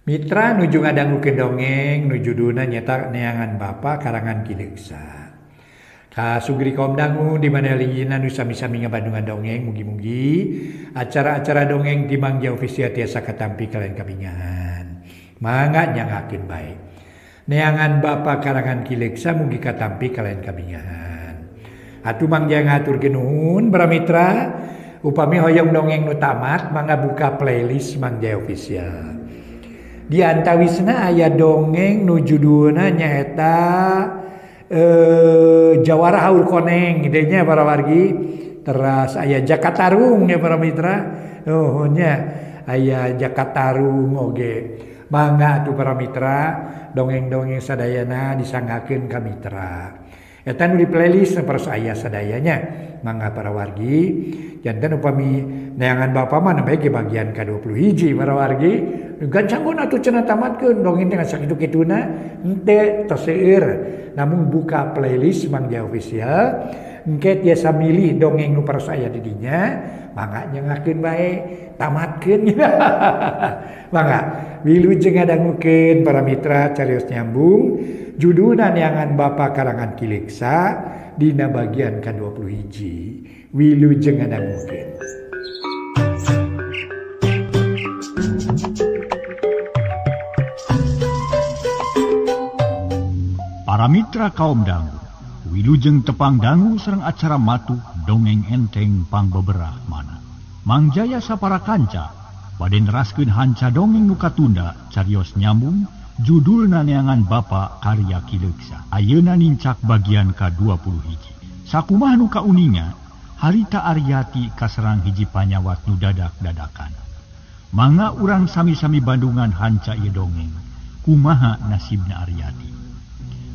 Mitra nuju ngadangukeun dongeng nu judulna nyaeta Neangan Bapa karangan Ki Leuksa. Ka sugri kaum dangu di mana linggihna nu sami-sami ngabandungan dongeng mugi-mugi acara-acara dongeng ti Mang Jaya Official tiasa katampi kalayan kabingahan. Mangga nyangakeun bae. Neangan Bapa karangan Ki Leuksa mugi katampi kalayan kabingahan. Atuh Mang Jaya ngahaturkeun nuhun para mitra upami hoyong dongeng nu tamat mangga buka playlist Mang Jaya Official. Di antawisna aya dongeng nu judulna nyaeta Jawara Haur Koneng gitu nya para wargi. Teras aya Jaka Tarung ya para mitra. Oh nya aya Jaka Tarung oge. Mangga atuh para mitra dongeng-dongeng sadayana disanggakeun ka mitra. Eta nu di playlist paros aya sadayanya. Mangga para wargi janten upami neangan bapa mah nembe ge bagian ka-21 para wargi. Gancangkeun atuh cenah tamatkeun dongeng teh sakitu-kituna henteu tos seueur. Namun buka playlist Mang Jaya Official engke tiasa milih dongeng nu paros aya di dinya mangga nyengakeun bae tamatkeun. Mangga wilujeng ngadangukeun para mitra carios nyambung judulna Neangan Bapa karangan Ki Leuksa dina bagian ka-21. Wilujeng ngadangukeun. Para mitra kaum dangu, wilujeng tepang dangu sareng acara matuh dongeng enteng pangbeberah mana. Mang Jaya sapara kanca bade neraskeun hanca dongeng nu katunda carios nyambung judulna Neangan Bapa karya Ki Leuksa. Ayeuna nincak bagian ka-21. Sakumaha nu kauninga, harita Aryati kaserang hiji panyawat nu dadak-dadakan. Mangga urang sami-sami bandungan hanca ieu dongeng. Kumaha nasibna Aryati?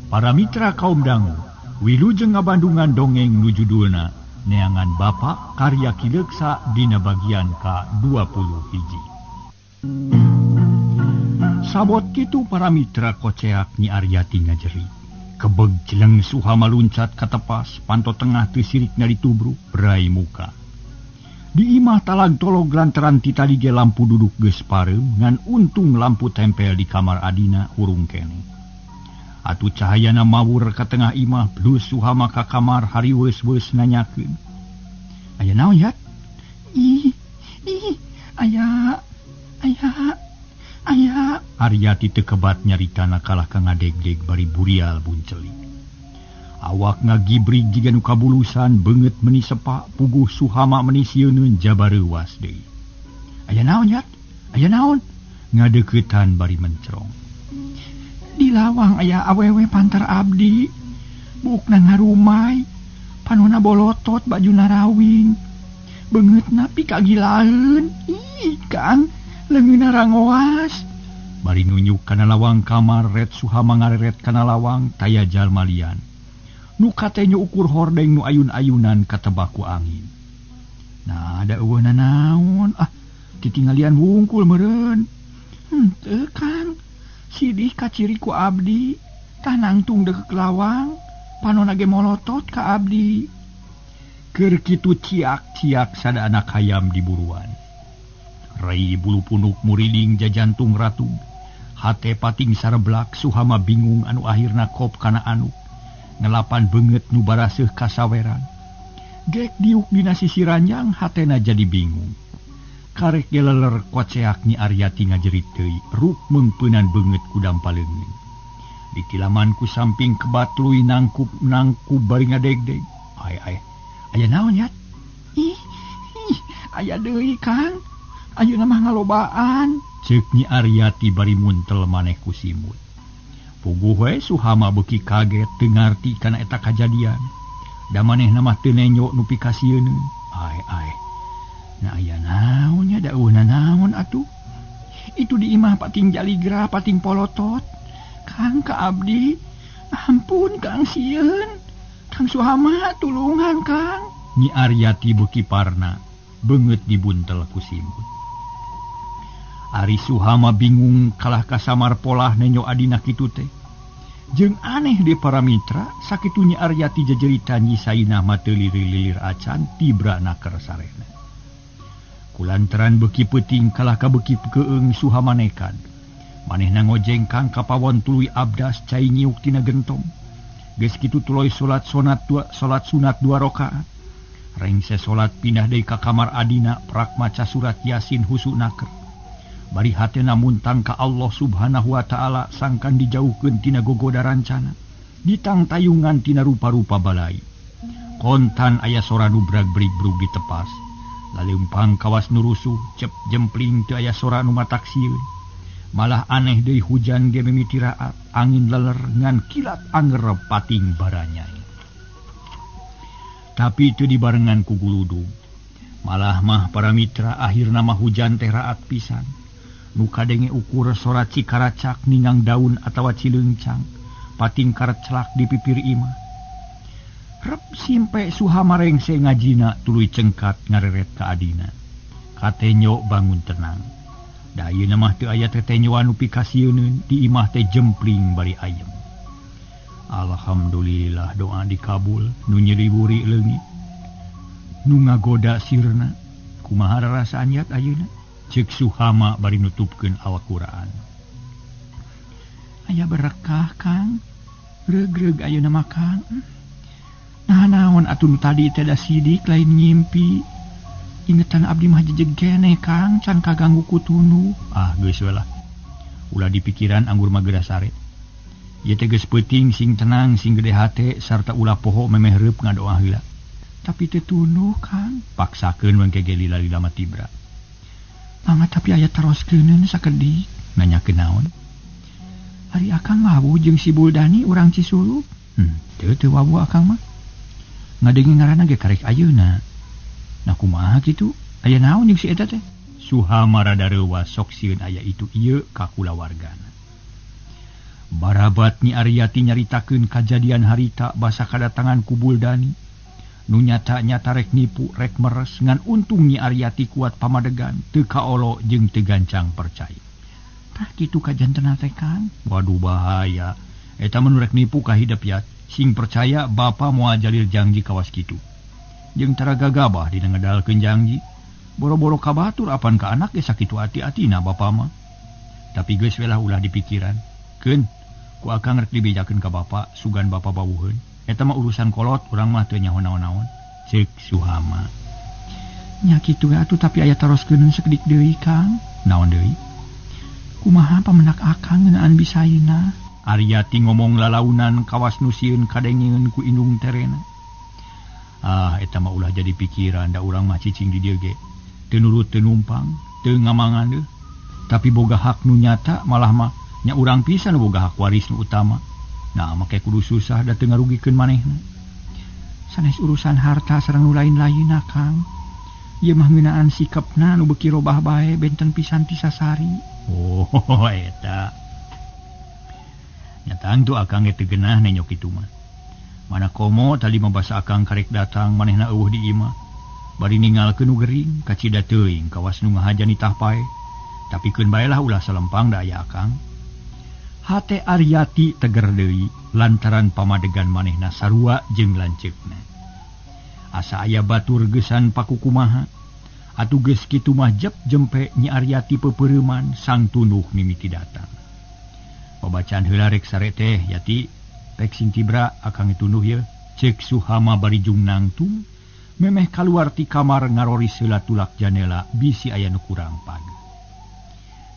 Para mitra kaum dangu, wilujeng ngabandungan dongeng nu judulna Neangan Bapa karya Ki Leuksa dina bagian ka-21. Sabot kitu para mitra koceak Nyi Aryati ngajerit. Kebeg jeleng Suhama luncat ka tepas, panto tengah teu sirikna ditubruk berai muka. Di imah talag tolog lantaran ti tadi ge lampu duduk geus pareum ngan untung lampu tempel di kamar adina hurung keneh. Atuh cahayana mawur ka tengah imah blus Suhama ka kamar hariweus-weus nanyakeun. Aya naon yat? Ih, ih, aya, aya, aya. Aryati teu kebat nyaritana kalah ka ngadegdeg bari burial buncelik. Awak ngagibrig jiga nu kabulusan beungeut meuni sepak puguh Suhama meuni sieuneun jabareuwas deui. Aya naon yat? Aya naon? Ngadeuketan bari mencrong. Di lawang aya awewe pantar abdi. Buukna ngarumai, panona bolotot bajuna rawing. Beungeutna pikagilaeun. Ih, Kang, leungeunna rangoas. Bari nunjuk kana lawang kamar ret Suhama ngareret kana lawang taya jalma lian. Nu katenyo ukur hordeng nu ayun-ayunan katebak ku angin. Nah, da eueuh nanaon? Ah, titinggalian wungkul meureun. Henteu, Kang. Sidih kaciri ku abdi, tah nangtung deuk lawang, panona ge molotot ka abdi. Keur kitu ciak-ciak sada anak hayam di buruan. Rai bulu punuk muriding jajantung ratu. Hate pating sareblak Suhama bingung anu akhirna kop kana anu. Ngelapan beungeut nu baraseuh kasaweran. Gek diuk dina sisi ranjang hatena jadi bingung. Karek geleler koceak Nyi Aryati ngajerit deui, ruk meungpeunan beungeut ku dampaleungeun. Ditilaman ku samping kebat luy nangkup nangkub bari ngadegdeg. Ay ay, aya naon yat? Ih, ih, aya deui Kang. Ayeuna mah ngalobaan. Ceuk Nyi Aryati bari muntel maneh ku simut. Puguh we Suhama beuki kaget teu ngarti kana eta kajadian. Da manehna mah teu nenyo nu pikasieuneun. Ay ay. Nah aya naonnya da eueuh naon atuh. Itu di imah pating jaligra pating polotot. Kang ka abdi. Ampun Kang sieun. Kang Suhama tulungan Kang. Nyi Aryati beuki parna beungeut dibuntel ku simut. Ari Suhama bingung kalah kasamar polah nenyo adina kitu teh. Jeung aneh di para mitra sakitu Nyi Aryati jejeritan Nyi Sainah mah teu lilir-lilir acan tibra naker sarena. Kulantaran beuki peuting kalah ka beuki keung Suhama nekan. Manehna ngojengkang ka pawon tuluy abdas cai nyiuk tina gentong. Geus kitu tuluy salat sunat 2 rakaat. Rengse salat pindah deui ka kamar adina prak maca surat Yasin husu naker. Bari hatena muntang ka Allah Subhanahu wa taala sangkan dijauhkeun tina gogoda rancana. Ditangtayungan tina rupa-rupa balai. Kontan aya sora nu brag-brigbrug ditepas. Laleumpang kawas nu rusuh, cep jempling teu aya sora nu matak sieun. Malah aneh deui hujan ge mimiti raat, angin leler ngan kilat anger pating baranyai. Tapi teu dibarengan ku guludug. Malah mah para mitra akhirna mah hujan teh raat pisan. Nu kadenge ukur sora cikaracak ningang daun atawa cileungcang, pating karecelak di pipir imah. Rep simpe Suhama rengse ngajina tuluy cengkat ngareret ka adina. Katenyo bangun tenang. Da ayeuna mah teu aya tetenyoan nu pikasieuneun di imah teh jempling bari ayem. Alhamdulillah doa dikabul nu nyeri wuri leungit. Nu ngagoda sirna kumaha rarasaan yat ayeuna? Ceuk Suhama bari nutupkeun Al-Qur'an. Aya berkah Kang. Reug-reug ayeuna mah Kang. Nah naon atuh nu tadi teh da sidik lain ngimpi. Ingetan abdi mah jejeg keneh Kang, can kaganggu ku tunduh. Ah geus we lah. Ulah dipikiran anggur mah geura sare. Ieu teh geus peuting sing tenang sing gede hate sarta ulah poho memeh reup ngadoa heula. Tapi teu tunduh Kang, paksakeun we ke lila-lila mah tibra. Mangga tapi aya taroskeun sakedik, nanyakeun naon? Ari akang wawuh jeung si Buldani urang Cisulu. Teu wawuh akang mah. Ngadenge ngaranna ge karek ayeuna. Nah kumaha kitu? Aya naon jeung si eta teh? Suhama rada reuwas sok sieun aya itu ieu ka kulawargana. Barabat Nyi Aryati nyaritakeun kajadian harita basa kadatangan ku Buldani. Nu nyata-nyata rek nipu rek meres ngan untung Nyi Aryati kuat pamadegan teu kaolo jeung teu gancang percaya. Tah kitu kajantenan teh Kang. Waduh bahaya. Eta mah nu rek nipu ka hidep ya. Sing percaya bapa moal jalil janji kawas kitu. Jeung tara gagabah dina ngedalkeun janji. Boro-boro ka batur apan ka anak ge sakitu ati-atina bapa mah. Tapi geus we lah ulah dipikiran. Keun ku akang rek dibejakeun ka bapa sugan bapa bawuheun. Eta mah urusan kolot urang mah teu nyaho naon-naon. Ceuk Suhama. Nya kitu we atuh tapi aya taroskeun sakedik deui Kang. Naon deui? Kumaha pamenak akang ngeunaan bisaina? Aryati ngomong lalaunan kawas nu sieun kadengeun ku indung terena. Ah eta mah ulah jadi pikiran da urang mah cicing di dieu ge. Teu nurut teu numpang, teu ngamangan deuh. Tapi boga hak nu nyata malah mah nya urang pisan nu boga hak waris nu utama. Nah make kudu susah da teu ngarugikeun manehna. Sanes urusan harta sareng nu lain-lainna Kang. Ieu mah ngeunaan sikapna nu beuki robah bae benten pisan ti sasari. Oh eta. Nya tangtu akang ge teu geunah nenyo kitu mah. Mana komo tadi mah basa akang karek datang manehna eueuh di imah. Bari ningalkeun nu gering kacida teuing kawas nu ngahajan itah pae. Tapi keun bae lah ulah salempang da aya akang. Hate Aryati teger deui lantaran pamadegan manehna sarua jeung lanceukna. Asa aya batur geusan pakukumaha. Atuh geus kitu mah jep jempe Nyi Aryati pepeureuman sang tunduh mimiti datang. Pabacaan heula rek sare teh Yati. Pek sing tibra akang tunduh ye. Ceuk Suhama bari jung nangtung memeh kaluar ti kamar ngaroris heula tulak janela bisi aya nu kurang pag.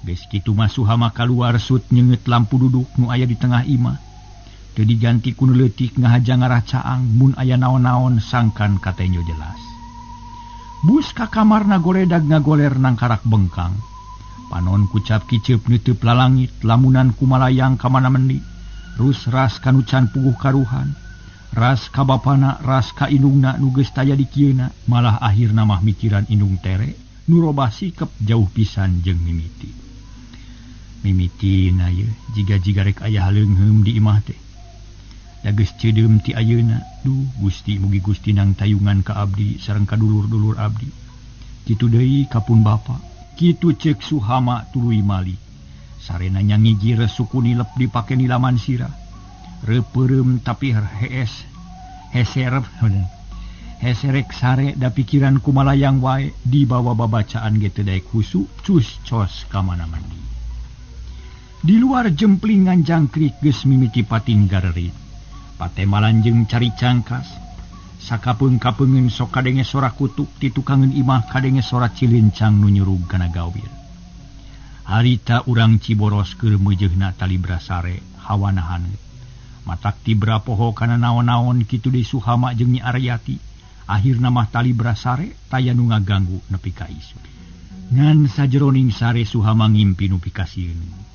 Geus kitu mah Suhama kaluar sut nyeungeut lampu duduk nu aya di tengah imah. Teu diganti ku nu leutik ngahaja ngarah caang mun aya naon-naon sangkan katenyo jelas. Bus ka kamarna goledag ngagoler nangkarak bengkang. Panon kucap kiceup neuteub lalangit lamunan kumalayang ka mana mendi. Rus ras kanucan puguh karuhan. Ras ka bapana, ras ka indungna nu geus taya di kieuna, malah akhirna mah mikiran indung tere nu robah sikep jauh pisan jeung mimiti. Mimitina ye jiga-jiga rek aya leungheum di imah teh. Da geus ceudeum ti ayeuna, duh Gusti mugi Gusti nang tayungan ka abdi sareng ka dulur-dulur abdi. Kitu deui ka pun bapa, kitu ceuk Suhama tuluy mali. Sarena nya ngigir suku nilep dipake nilaman sirah. Reupeureum tapi hees heserep heserek sare da pikiran kumalayang wae dibawa babacaan ge teu daek husu cus cos ka mana mandi. Di luar jemplingan jangkrik geus mimiti pating garerit. Patemalan jeung cari cangkas. Sakapeung-kapeungeun sok kadenge sora kutuk ti tukangeun imah kadenge sora cilincang nu nyurug kana gawir. Harita urang Ciboros keur meujeuna talibra sare hawana haneut. Matak tibra poho kana naon-naon kitu deui Suhama jeung Nyi Aryati. Akhirna mah talibra sare taya nu ngaganggu nepi ka isuk. Ngan sajeroning sare Suhama ngimpi nu pikasieun.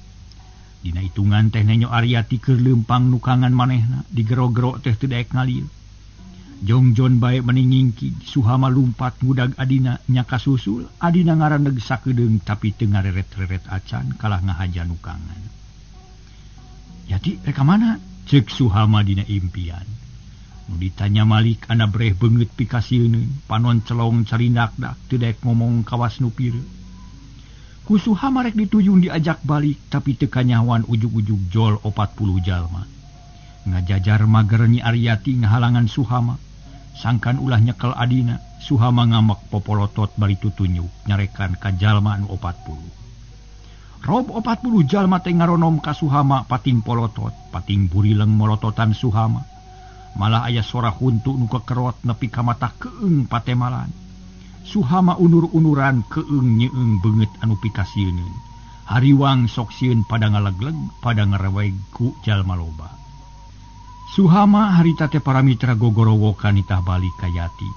Dina hitungan teh nenyo Aryati keur leumpang nukangan manehna digero-gero teh teu daek ngalieu. Jongjon bae meningingki Suhama lumpat ngudag adina nya kasusul adina ngaraneg sakedeung tapi teu ngareret-reret acan kalah ngahaja nukangan. Yati rek ka mana? Ceuk Suhama dina impian. Nu ditanya Malik ana breh beungeut pikasieun panon celong carindak-dak teu daek ngomong kawas nu pireut. Ku Suhama rek dituyung diajak balik tapi teu kanyahoan ujug-ujug jol 40 jalma. Ngajajar mager Nyi Aryati ngahalangan Suhama. Sangkan ulah nyekel adina, Suhama ngamek popolotot bari tutunyuk nyarekan ka jalma anu 40. Rob 40 jalma teh ngaronom ka Suhama pating polotot, pating burileng molototan Suhama. Malah aya sora huntu nu kekerot nepi ka mata keung patemalan. Suhama unur-unuran keung nyeung beungeut anu pikasieuneun. Hariwang sok sieun pada ngalegleg pada ngareweg ku jalma loba. Suhama harita teh para mitra gogorowokan nitah balik ka Yati.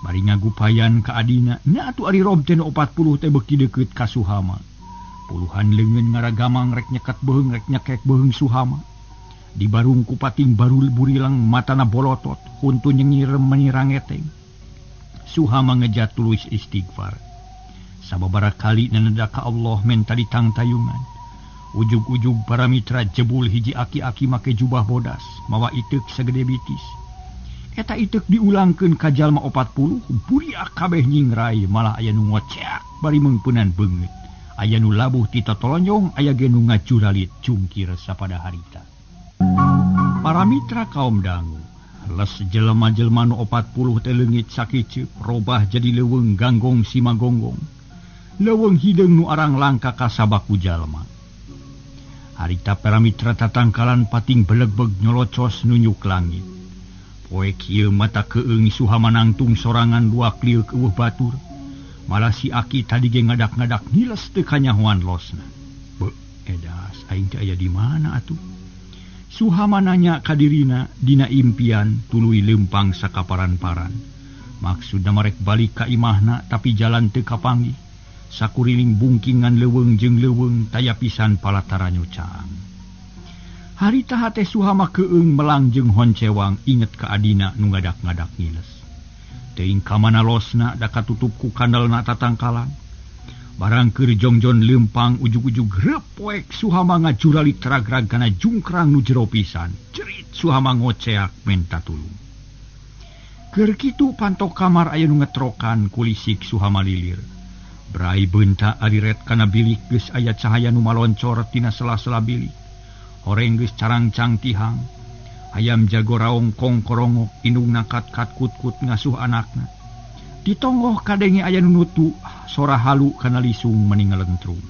Bari ngagupayan ka adina, nya atuh ari rob teh nu 40 teh beuki deukeut ka Suhama. Puluhan leungeun ngaragamang rek nyeket beuheung rek nyekek beuheung Suhama. Di barung ku pating barul burilang matana bolotot, huntu nyengirem menyirangeteng. Suhama ngejat tulus istighfar. Sababaraha kali naneda ka Allah menta ditangtayungan. Ujug-ujug para mitra jebul hiji aki-aki make jubah bodas, mawa iteuk sagede bitis. Eta iteuk diulangkeun ka jalma 40, buriak kabeh nyingrai malah aya nu ngoceak bari meungpeunan beungeut. Aya nu labuh ti totolonyong, aya ge nu ngajuralit cungkir sapada harita. Para mitra kaum dangu, les jelema-jelema nu 40 teh leungit sakiceup, robah jadi leuweung ganggong simagonggong. Leuweung hideung nu arang langka kasabaku jalma. Harita para mitra tatangkalan pating belegbeg nyolocos nunyuk langit. Poe kieu mata keung Suhama nangtung sorangan luak liuk eueuh batur. Malah si aki tadi ge ngadak-ngadak ngiles teu kanyahoan losna. Beuh, edas aing teh aya di mana atuh? Suhama nanya ka dirina dina impian tuluy leumpang sakaparan-paran. Maksudna marek balik ka imahna tapi jalan teu kapanggih. Sakuriling bungkingan leuweung jeung leuweung taya pisan palatara nyucaang. Harita hate Suhama keung melang jeung honcewang inget ka adina nu ngadak-ngadak ngiles. Teuing ka mana losna da katutup ku kandalna tatangkalan. Barang keur jongjon leumpang ujug-ujug repoek Suhama ngajuralik teragrag kana jungkrang nu jero pisan. Jerit Suhama ngoceak menta tulung. Keur kitu pantok kamar aya nu ngetrokan kulisik Suhama lilir. Brai beunta ariret kana bilik geus aya cahaya nu maloncor tina sela-sela bilik. Horeng geus carangcang tihang. Hayam jago raong kongkorongok indungna kat-kat kut-kut ngasuh anakna. Ditonggoh kadenge aya nu nutu sora halu kana lisung meni ngalentrung.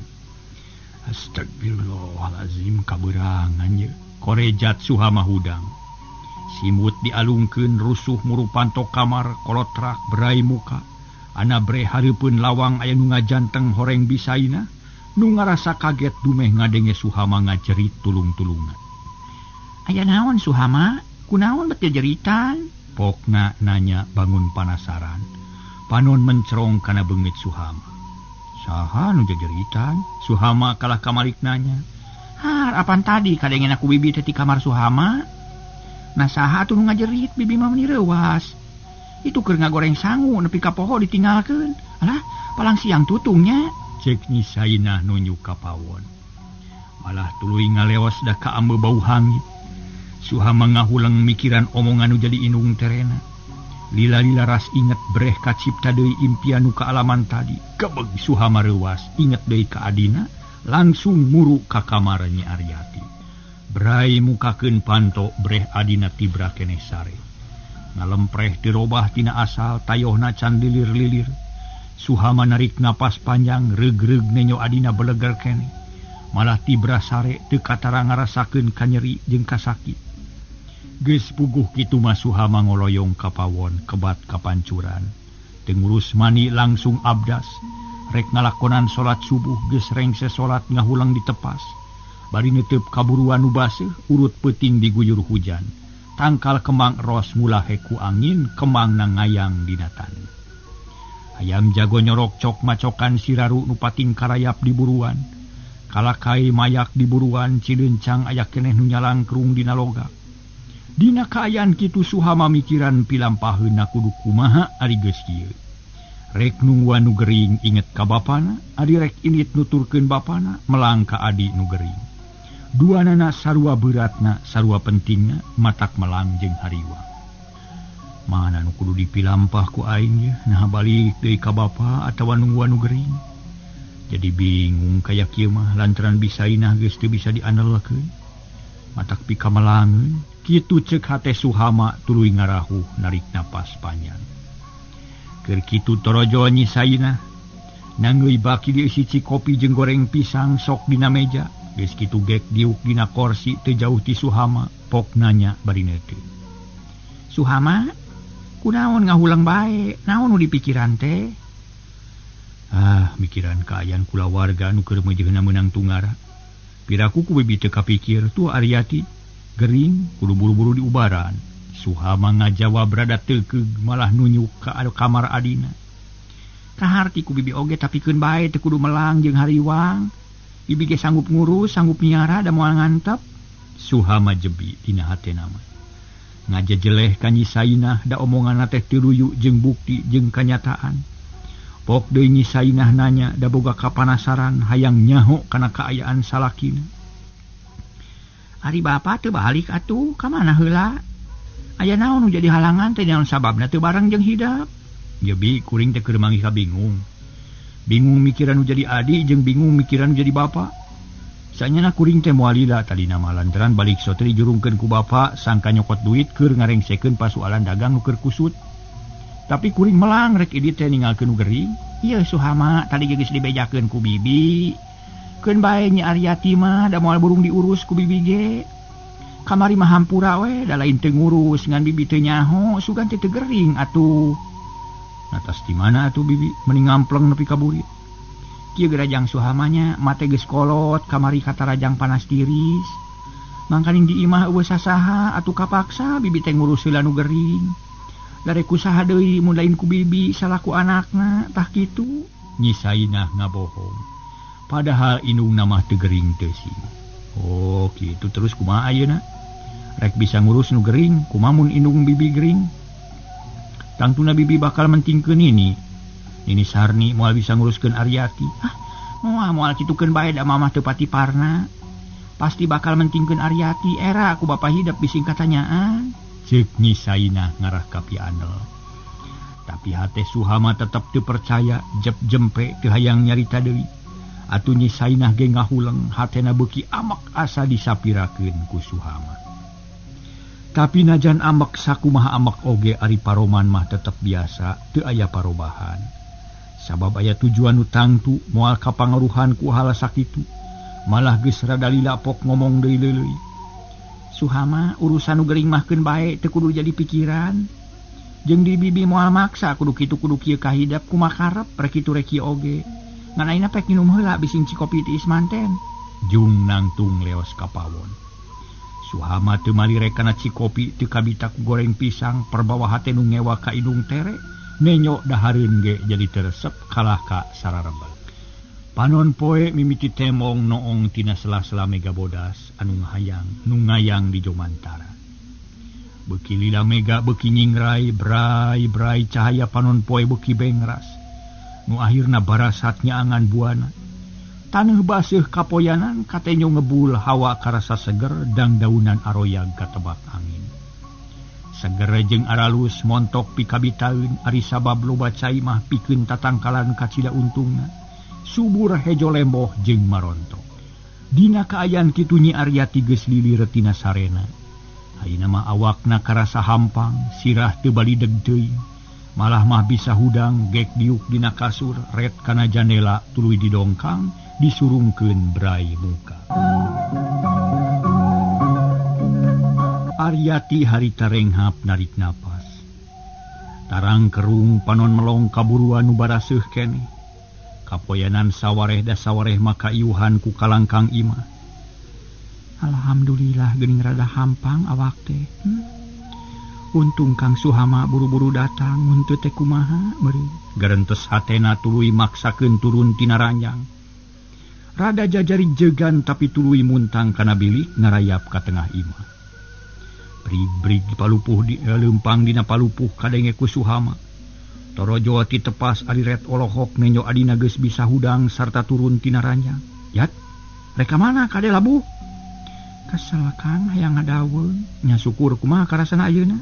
Astagfirullahalazim kaberangan ye. Korejat Suhama hudang. Simut dialungkeun rusuh muru pantok kamar kolotrak berai muka. Ana bre hareupeun lawang aya nu ngajanteng horeng bisaina, nu ngarasa kaget dumeh ngadenge Suhama ngajerit tulung-tulungan. Aya naon Suhama? Kunaon bet jeritan? Pokna nanya bangun panasaran. Panon mencerong kana beungit Suhama. Saha nu jejeritan? Suhama kalah kamalik nanya. Har, apan tadi kadengen aku bibi teh ti kamar Suhama? Nah saha atuh nu ngajerit bibi mah meuni reuwas. Itu keur ngagoreng sangu nepi ka poho ditinggalkeun. Alah, palang siang tutungnya. Cek Nyi Sainah nunjuk ka pawon. Malah tuluy ngaleos da ka ambe bau hangit. Suhama ngahuleng mikiran omongan nu jadi indung terena. Lila-lila ras inget breh kacipta deui impian nu kaalaman tadi. Gebeg Suhama reuwas, inget deui ka adina, langsung muru ka kamar Nyi Aryati. Brai mukakeun panto breh adina tibra keneh sare. Ngalempreh dirobah tina asal tayohna can lilir-lilir. Suhama narik napas panjang reug-reug nenyo adina beleger keneh. Malah tibra sare teu katara ngarasakeun kanyeri jeung kasakit. Geus puguh kitu mah Suhama ngoloyong ka pawon kebat kapancuran. Teu ngurus mani langsung abdas. Rek ngalakonan salat subuh geus rengse salat ngahulang ditepas. Bari neuteub kaburuan nu baseuh urut peuting diguyur hujan. Tangkal kemang ros mulahe ku angin kemangna ngayang dina taneuh. Ayam jago nyorok cok macokan siraru nu pating karayap di buruan. Kalakai mayak di buruan cilencang aya keneh nu nyalangkrung dina logak. Dina kaayaan kitu Suhama mikiran pilampaheunna kudu kumaha ari geus kieu. Rek nungguan nu gering inget ka bapana, ari rek init nuturkeun bapana melang ka adi nu gering. Duanana sarua beratna, sarua pentingna, matak melang jeung hariwang. Mana nu kudu dipilampah ku aing ye, nah balik deui ka bapa atawa nungguan nu gering. Jadi bingung kaya kieu mah lantaran bisainah geus teu bisa diandelkeun. Matak pikamelangeun, kitu ceuk hate Suhama tuluy ngarahuh narik napas panjang. Keur kitu torojo Nyi Sainah nanggeui baki dieusi cikopi jeung goreng pisang sok dina meja. Geus kitu gek diuk dina korsi teu jauh ti Suhama, pok nanya bari neuteut. Suhama, kunaon ngahulang bae? Naon nu dipikiran teh? Ah, mikiran kaayaan kulawarga nu keur meujeuhna meunang tungara. Piraku ku bibi teu kapikir tuh Aryati gering kudu buru-buru diubaran. Suhama ngajawab rada teukeug malah nunyuk ka kamar adina. Kaharti ku bibi oge tapikeun bae teu kudu melang jeung hariwang. Bibi ge sanggup ngurus, sanggup miara da moal ngantep. Suhama jebi dina hatena mah. Ngajejeleh ka Nyi Sainah da omonganna teh teu luyu jeung bukti jeung kanyataan. Pok deui Nyi Sainah nanya da boga kapanasaran hayang nyaho kana kaayaan salakina. Ari bapa teu balik atuh, ka mana heula? Aya naon nu jadi halangan teh naon sababna teu bareng jeung hidep. Jebi kuring teh keur manggih ka bingung. Bingung mikiran nu jadi adi jeung bingung mikiran nu jadi bapa. Sanyana kuring teh moal lila tadina mah lantaran balik sote dijurungkeun ku bapa sangka nyokot duit keur ngarengsekeun pasualan dagang nu keur kusut. Tapi kuring melang rek idit teh ninggalkeun nu gering. Ieu Suhama tadi geus dibejakeun ku bibi. Keun bae Nyi Aryati mah da moal burung diurus ku bibi ge. Kamari mah hampura we da lain teu ngurus ngan bibi teu nyaho sugan teh teu gering atuh. Atas di mana atuh bibi meni ngampleng nepi ka burit. Kieu gerajang Suhamanya mate geus kolot kamari katarajang panas tiris. Mangkaning di imah eueuh sasaha atuh kapaksa bibi teh ngurus heula nu gering. Darek kusaha deui mun lain ku bibi salaku anakna tah kitu. Nyi Sainah ngabohong. Padahal indungna mah teu gering teu sih. Oh kitu terus kumaha ayeuna? Rek bisa ngurus nu gering, kumaha mun indung bibi gering? Tangtuna bibi bakal mentingkeun ini. Nini Sarni moal bisa nguruskeun Aryati. Ah, moal moal kitukeun bae da mamah teu patiparna. Pasti bakal mentingkeun Aryati era ku bapa hidep bising katanyaan. Ceuk Nyi Sainah ngarah ka piandel. Tapi hate Suhama tetep teu percaya, jep jempe teu hayang nyarita deui. Atuh Nyi Sainah ge ngahuleng, hatena beuki amek asa disapirakeun ku Suhama. Tapi najan amek sakumaha amek oge ari paroman mah tetep biasa, teu aya parobahan. Sabab aya tujuan nu tangtu moal kapangaruhan ku hal sakitu. Malah geus rada lila pok ngomong deui leuleui. Suhama urusan nu gering mah keun bae teu kudu jadi pikiran. Jeung di bibi moal maksa kudu kitu kudu kieu kahidep kumaha karep rek kitu rek kieu oge. Ngan ayeuna pek nginum heula bising cikopi tiis manten. Jung nangtung leos ka pawon. Suhama teu malirek kana cikopi teu kabita ku goreng pisang perbawa hate nu ngewa ka indung tere nenyo dahareun ge jadi teresep kalah ka sararebel. Panon poe mimiti temong noong tina sela-sela mega bodas anu ngahayang nu ngayang di Jomantara. Beuki lila mega beuki nyingrai brai-brai cahaya panon poe beuki bengras. Nu akhirna barasat nyaangan buana. Taneuh baseuh kapoyanan katenyo ngebul hawa karasa seger dangdaunan aroyag katebak angin. Seger jeung aralus montok pikabitaeun ari sabab loba cai mah pikeun tatangkalan kacida untungna. Subur hejo lemboh jeung marontok. Dina kaayaan kitu Nyi Aryati geus lilir tina sarena. Ayeuna mah awakna karasa hampang, sirah teu balideg teuing. Malah mah bisa hudang gek diuk dina kasur, ret kana jandela tuluy didongkang, Disurungkeun brai muka. Aryati harita renghap narik napas. Tarang kerung panon melong kaburuan nu baraseuh keneh. Kapoyanan sawareh da sawareh maka iuhan ku kalangkang imah. Alhamdulillah geuning rada hampang awak teh. Untung Kang Suhama buru-buru datang mun teu teh kumaha meureun. Garentes hatena tuluy maksakeun turun tina ranjang. Rada jajari jegan tapi tuluy muntang kana bilik ngarayap ka tengah imah. Brig-brig palupuh di leumpang dina palupuh kadenge ku Suhama. Torojo ti tepas ari ret olohok nenjo adina geus bisa hudang sarta turun tina ranjang. Yat, rek ka mana kade labuh? Kesel Kang hayang ngadaweung. Nya syukur kumaha karasana ayeuna?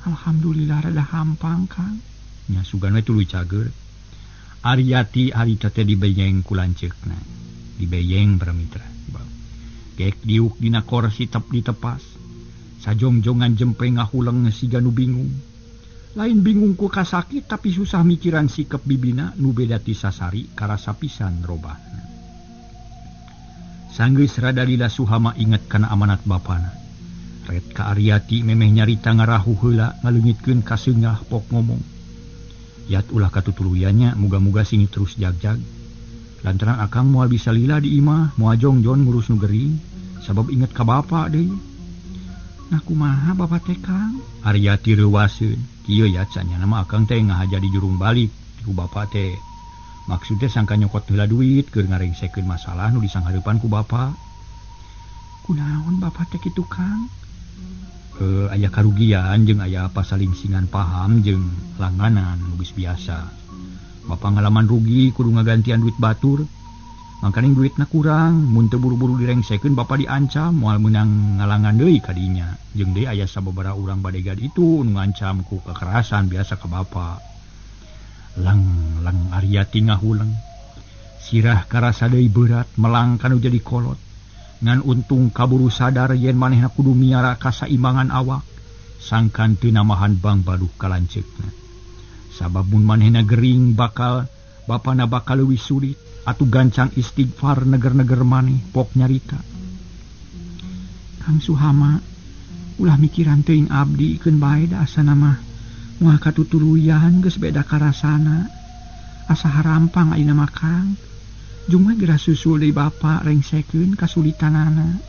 Alhamdulillah rada hampang Kang. Nya sugan we tuluy cager. Aryati harita teh dibeyeng ku lanceukna. Dibeyeng para mitra. Gek diuk dina korsi tep ditepas. Sajongjongan jempe ngahuleng siga nu bingung. Lain bingung ku kasakit tapi susah mikiran sikep bibina nu beda ti sasari karasa pisan robahna. Sanggeus rada lila Suhama inget kana amanat bapana. Ret ka Aryati memeh nyarita ngarahu heula ngaleungitkeun kaseungah pok ngomong. Yat ulah katutuluyannya muga-muga sini terus jagjag. Lantaran akang moal bisa lila di imah, moal jongjon ngurus nu gering sabab inget ka bapa deui. Nah kumaha bapak teh Kang? Aryati reuwaseun. Kieu yat sanyana mah akang teh ngahaja di jurung balik ku bapa teh. Maksudnya sangka nyokot heula duit keur ngarengsekeun masalah nu disanghareupan ku bapa. Kunaon bapak teh kitu Kang? Aya karugian jeung aya pasalingsingan paham jeung langganan nu geus biasa. Bapa ngalaman rugi kudu ngagantian duit batur. Mangkaning duitna kurang, mun teu buru-buru direngsekeun bapa diancam moal meunang ngalangan deui ka dinya. Jeung deui aya sababaraha urang badegad itu nu ngancam ku kekerasan biasa ka bapa. Lang-lang Aryati ngahuleng. Sirah karasa deui berat melang kanu jadi kolot. Ngan untung kaburu sadar yen manehna kudu miara kasaimbangan awak. Sangkan teu namahan bang baduh ka lanceukna. Sabab mun manehna gering bakal bapana bakal leuwih sulit. Atuh gancang istighfar neger-neger maneh pok nyarita. Kang Suhama ulah mikiran teuing abdi keun bae da asana mah moal katutuluyan geus beda karasana. Asa harampang ayeuna mah Kang. Jung we geura susul deui bapa rengsekeun kasulitanana.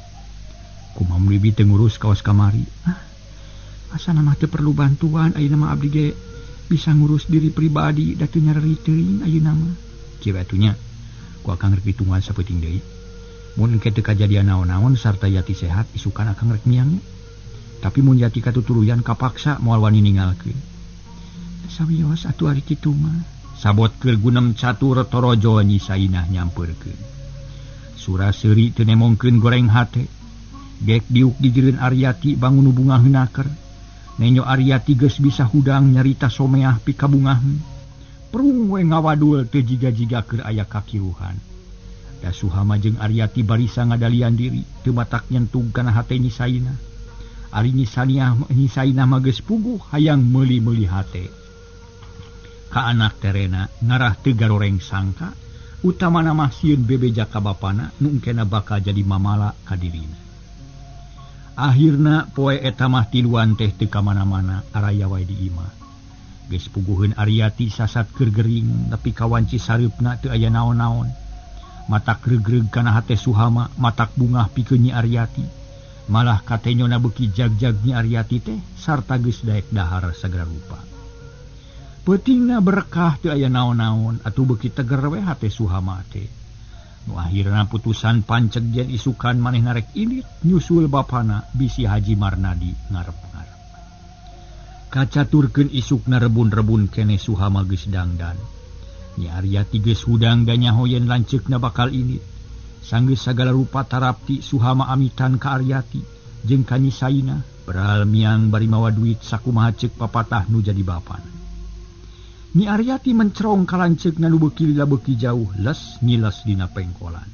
Kumaha mun bibi teu ngurus kaos kamari? Ah, asana mah teu perlu bantuan ayeuna mah abdi ge bisa ngurus diri pribadi da teu nyareri teuing ayeuna mah. Kieu atuh nya. Ku akang rek ditungguan sapeuting deui. Mun engke teu kajadian naon-naon sarta Yati sehat isukan akang rek miangnya. Tapi mun Yati katutuluyan kapaksa moal wani ninggalkeun. Sawios atuh ari kitu mah. Sabot keur gunem catur torojo Nyi Sainah nyampeurkeun. Sura seuri teu nemongkeun goreng hate. Gek diuk dijereun Aryati bangun bunga heunaker. Nenyo Aryati geus bisa hudang nyarita someah pikabungaheun. Prung we ngawadul teu jiga-jiga keur aya kakiruhan. Da Suhama jeung Aryati barisa ngadalian diri teu matak nyentug kana hate Nyi Sainah. Ari Nyi Sainah mah geus puguh hayang meuli-meuli hate. Ka anak terena ngarah teu garoreng sangka, utamana mah sieun bebeja ka bapana nu engkena bakal jadi mamala ka dirina. Akhirna poe eta mah tiluan teh teu ka mana-mana araya wae di imah. Geus puguheun Aryati sasat keur gering tapi kawanci sareupna teu aya naon-naon. Matak regreg kana hate Suhama, matak bungah pikeun Nyi Aryati. Malah katenyona beuki jagjag Nyi Aryati teh sarta geus daek dahar sagala rupa. Peutingna berkah teu aya naon-naon atuh beuki teger we hate Suhama teh. Nu akhirna putusan panceg yen isukan manehna rek indit nyusul bapana bisi Haji Marnadi ngarep-ngarep. Kacaturkeun isukna rebun-rebun keneh Suhama geus dangdan. Nyi Aryati geus hudang da nyaho yen lanceukna bakal indit. Sanggeus sagala rupa tarapti Suhama amitan ka Aryati jeung ka Nyi Sainah beral miang bari mawa duit sakumaha ceuk papatah nu jadi bapana. Nyi Aryati mencerong ka lanceukna nu beuki lila beuki jauh les ngiles dina pengkolan.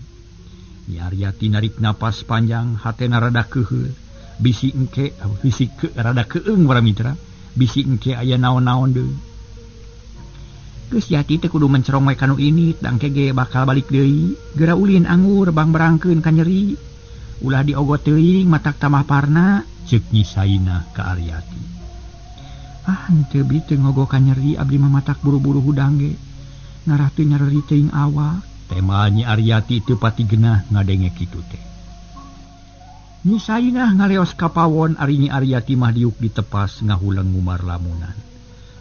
Nyi Aryati narik napas panjang hatena rada keuheul bisi engke bisi ke rada keung para mitra bisi engke aya naon-naon deui. Geus Jati teh kudu mencerong we kanu ini dangke ge bakal balik deui. Geura ulin anggur bang berangkeun ka nyeri. Ulah diogot teuing matak tambah parna, ceuk Nyi Sainah ka Aryati. Ah henteu bi teu ngogo ka nyeri abdi mah matak buru-buru hudang ge. Ngarah teu nyereri teuing awak. Tema Nyi Aryati teu pati genah ngadenge kitu teh. Nyi Sainah ngaleos ka pawon ari Nyi Aryati mah diuk ditepas ngahuleng ngumar lamunan.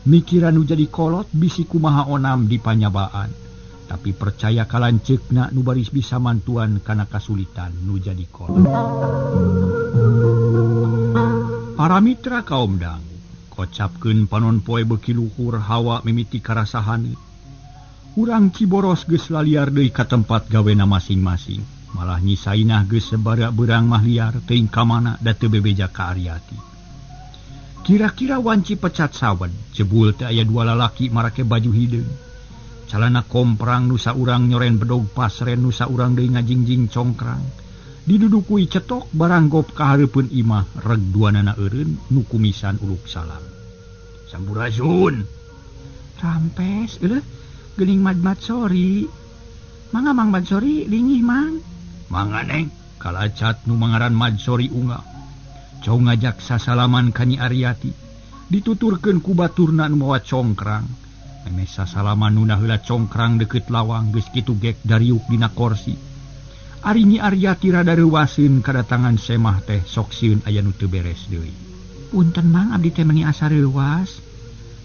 Mikiran nu jadi kolot bisi kumaha onam di panyabaan, tapi percaya ka lanceukna nu baris bisa mantuan kana kasulitan nu jadi kolot. Para mitra kaum dangu, kocapkeun panon poe beuki luhur hawa mimiti karasa haneut. Urang Ciboros geus laliar deui ka tempat gawena masing-masing. Malah Nyi Sainah geus sabara beurang mah liar teuing ka mana da teu bebeja ka Aryati. Kira-kira wanci pecat sawed, jebul teh aya dua lalaki marake baju hideung. Calana komprang nu saurang nyoren bedog pasren nu saurang deui ngajingjing congkrang. Didudukui cetok baranggop ka hareupeun imah reg duanana eureun nu kumisan uluk salam. Sampurasun. Rampes eueuh geuning Mad Sori. Mangga Mang Mad Sori lingih Mang. Mangga Neng, kalacat nu mangaran Mad Sori unggal. Cong ngajak sasalaman ka Nyi Aryati. Dituturkeun ku baturna nu mawa congkrang. Memeh sasalaman nu heula congkrang deukeut lawang geus kitu gek dariuk dina korsi. Ari Nyi Aryati rada reuwaseun kadatangan semah teh sok sieun aya nu teu beres deui. Punten Mang abdi teh meuni asa reuwas.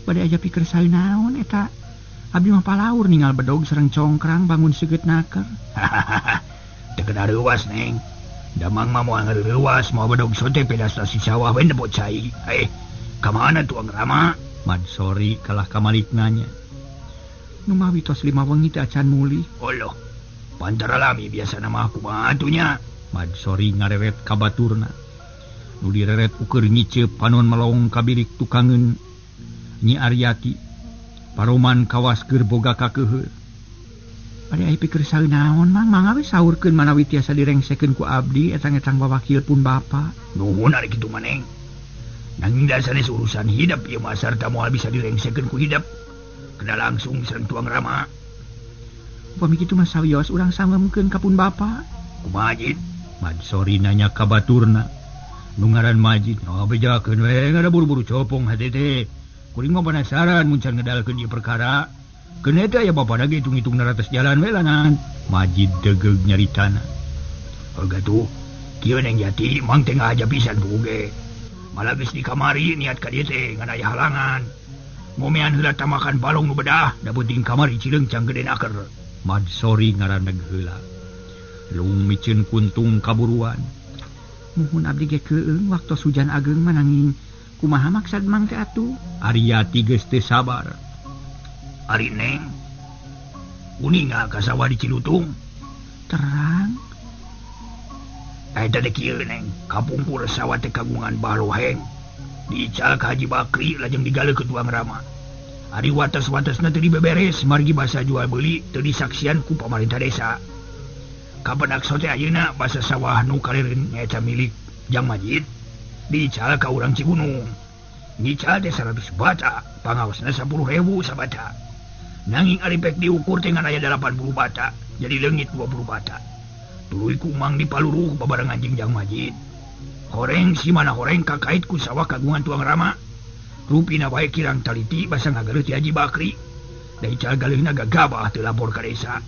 Bade aja pikir saeun naon eta. Abdi mah palaur ningal bedog sareng congkrang bangun seugeut naker. Teu kena reuwas Neng. Damang mah moal ngareuwas moal bedog sote peda stasi sawah we nebot cai. Ka mana tuang Rama? Mad Sori kalah kamalik nanya. Nu mah witos 5 wengi teh acan mulih. Oloh. Pantara lami biasana mah kumaha atuh nya? Mad Sori ngareret ka baturna. Nu direret ukur ngiceup panon melong ka bilik tukangeun Nyi Aryati. Paroman kawas keur boga kakeuheur. Bade aya pikir saeun naon Mang, mangga we saurkeun manawi tiasa direngsekeun ku abdi etang-etang wawakil pun bapa. Nuhun ari kitu mah Neng. Nanging da sanes urusan hidep ieu mah sarta moal bisa direngsekeun ku hidep. Kena langsung sareng tuang Rama. Upami kitu mah sawios urang sangemkeun ka pun bapa. Kumaha Jid? Mad Sori nanya ka baturna. Nu ngaran Majid, "Oh bejakeun we ngada buru-buru copong hate teh. Kuring mah penasaran mun can ngedalkeun ieu perkara. Keun eta aya bapa lagi hitung-hitung narates jalan we lanan." Majid degeug nyaritana. "Heuga tuh, kieu Neng Jati mang teh ngahaja pisan buge. Malah geus di kamari niat ka dieu teh ngan aya halangan. Ngomean heula tamakan balong nu bedah, da beuting kamari cileung cang gede naker." Mad Sori ngaraneg heula. Lung miceun kuntung kaburuan. Muhun abdi ge keueung waktos hujan ageung mah nanging kumaha maksad Mang teh atuh? Aryati geus teu sabar. Ari Neng, uninga ka sawah di Cilutung? Terang. Eta teh kieu Neng, kapungkur sawah teh kagungan Baloheng. Diical ka Haji Bakri lajeng digaleuh ke tuang Rama. Ari wates-watesna teu dibeberes margi basa jual beli teu disaksian ku pamarentah desa. Kapenak sote ayeuna basa sawah nu kalireun nyaeta milik Jang Majid diical ka urang Cigunung. Ngical teh 100 bata, pangaosna 10.000 sabata. Nanging ari pek diukur teh ngan aya 80 bata, jadi leungit 20 bata. Tuluy ku Mang dipaluruh babarengan jeung Jang Majid. Horeng si mana horeng kakait ku sawah kagungan tuang Rama. Rupina wae kirang taliti basa ngagaleuh ti Haji Bakri. Da ical galeuhna gagabah teu lapor ka desa.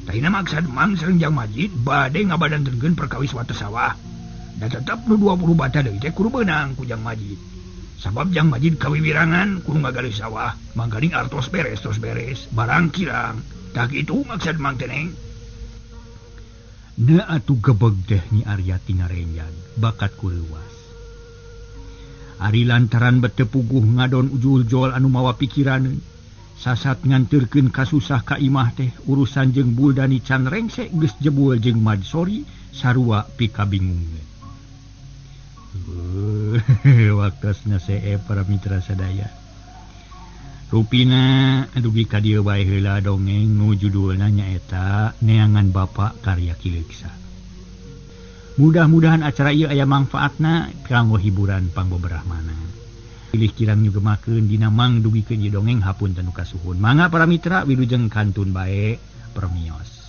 Tahina maksad Mang sareng Jang Majid bade ngabadantenkeun perkawis wates sawah. Da tetep nu 20 bata deui teh kudu beunang ku Jang Majid. Sabab Jang Majid kawiwirangan kudu ngagaleuh sawah, manggaling artos beres tos beres, barang kirang. Tah kitu maksad Mang teh Neng. Na atuh gebeg teh Nyi Aryati ngarenjag bakat ku leuwas. Ari lantaran bete puguh ngadon ujul-jol anu mawa pikiraneun. Sasat nganterkeun kasusah ka imah teh urusan jeung Buldani can rengse geus jebul jeung Mad Sori sarua pikabingungeun. Waktosna see para mitra sadaya. Rupina dugi ka dieu bae heula dongeng nu judulna nyaeta Neangan Bapa Karya Ki Leuksa. Mudah-mudahan acara ieu aya mangfaatna kanggo hiburan pangboberahmana. Pilih kirang nyugemakeun dina mang dugikeun ieu dongeng hapunten nu kasuhun. Mangga para mitra wilujeng kantun bae permios.